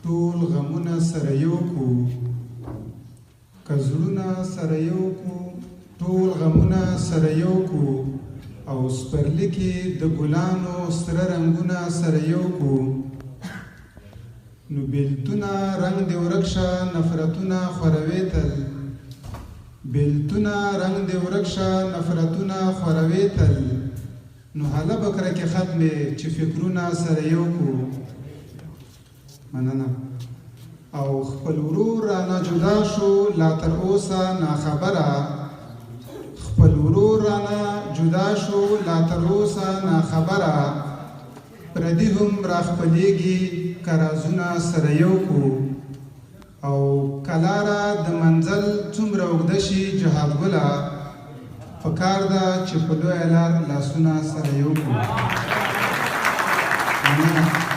ټول غمونه سره یو کو، که زړونه سره یو کو، ټول غمونه سره یو کو، او سپرلي کې د ګلانو سره رنګونه سره یو کو، نو بیلتونه رنګ دې ورک شه، نفرتونه خوروې تل. بیلتونه رنګ دې ورک شه، نفرتونه خوروې تل، نو هله به کرکې ختمې چې فکرونه سره یو کو. مننه. او خپل ورور رانه جدا شو لا تر اوسه ناخبره، خپل ورور رانه جدا شو لا تر اوسه ناخبره، پردي هم راخپلېږي که رازونه سره یو کو. او کلاره د منزل څومره اوږده شي جهاد ګله، پکار ده چې په لویه لار لاسونه سره یو کړو. مننه.